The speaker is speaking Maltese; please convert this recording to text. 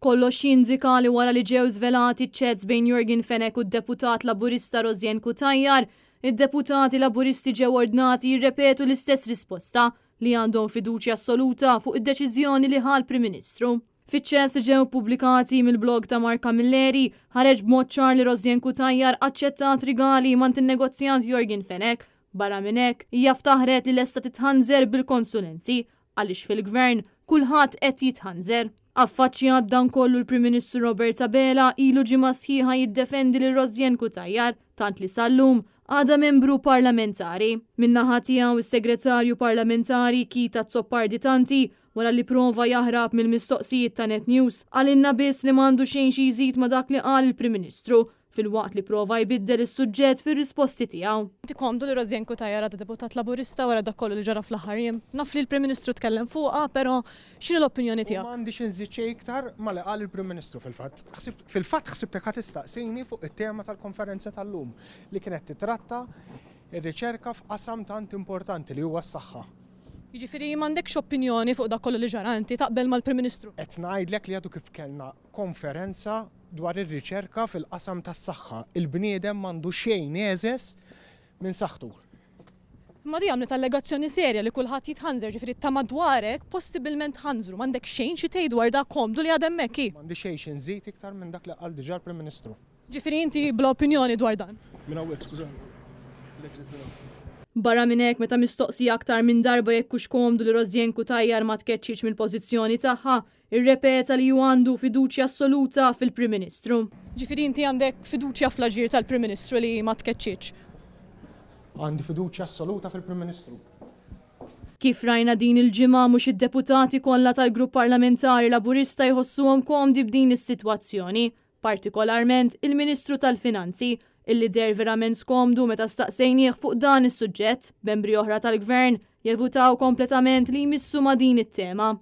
Kollox jindika li wara li ġew żvelati ċ-chats bejn Yorgen Fenech u d-Deputat Laburista Rosianne Cutajar, id-Deputati Laburisti ġew ordnati jirrepetu l-istess risposta, li għandhom fiduċja assoluta fuq id-deċiżjoni li ħa l-Prim Ministru. Fiċ-chats li ġew ippubblikati mill-blog ta' Mark Camilleri, ħareġ b'mod ċar li Rosianne Cutajar aċċettat rigali m'għand in-negozjant Yorgen Fenech. Barra minn hekk, hija ftaħret li lesta titħanżer bil-konsulenzi, għaliex fil-Gvern kulħadd qed jitħanżer. Affaċċjat b'dan kollu l-Prim Ministru Robert Abela ilu ġimgħa sħiħa jiddefendi lil Rosianne Cutajar, tant li sal-lum għadha membru parlamentari. Min-naħa tiegħu s-Segretarju Parlamentari Keith Azzopardi Tanti, wara li prova jaħrab mill-mistoqsijiet ta' Net News, qalilna biss li m'għandu xejn xi jżid ma' dak li qal il-Prim Ministru filwaqt li prova jbiddel is-suġġett fir-risposti tiegħu. Inti komdu li Rosianne Cutajar għadha deputat Laburista wara dak kollu li ġara fl-aħħar jiem? Naf li l-Prim Ministru tkellem fuqha, però x'inhi l-opinjoni U tiegħek? m'għandi xi nżid xejn iktar ma' li qal il-Prim Ministru fil-fatt. Ħsibt, fil-fatt ħsibtek ħa tistaqsini fuq it-tema tal-konferenza tal-lum li kienet titratta r-riċerka f'qasam tant importanti li huwa s-saħħa. Jiġifieri m'għandekx opinjoni fuq dak kollu li ġara inti, taqbel mal-Prim Ministru? Qed ngħidlek li għadu kif kellna konferenza dwar ir-riċerka fil-qasam tas-saħħa. Il-bniedem m'għandu xejn egħżeż minn saħħtu. Imma di għamlet allegazzjoni serja li kulħadd jitħanżer, ġifieri ta' madwarek possibilment tħanżru. M'għandek xejn xi tgħid dwar dak komdu li għad hemmhekk hi? M'għandi xejn xi nżid iktar minn dak li qal diġà l-Prim Ministru. Ġifieri inti bla opinjoni dwar dan? Minn hawnhekk, skużani. L-exit minn hawn. Barra minn hekk, meta mistoqsi aktar minn darba jekk hux komdu li Rosianne Cutajar ma tkeċċietx mill-pożizzjoni tagħha, Irrepeta li hu għandu fiduċja assoluta fil-Prim Ministru. Ġifieri inti għandek fiduċja fl-aġir tal-Prim Ministru li ma tkeċċietx? Għandi fiduċja assoluta fil-Prim Ministru. Kif rajna din il-ġimgħa, mhux id-deputati kollha tal-Grupp Parlamentari Laburista jħossuhom komdi b'din is-sitwazzjoni. Partikolarment il-Ministru tal-Finanzi, illi deher verament skomdu meta staqsejnieh fuq dan is-suġġett, b'membri oħra tal-Gvern jevutaw kompletament li jmissu ma' din it-tema.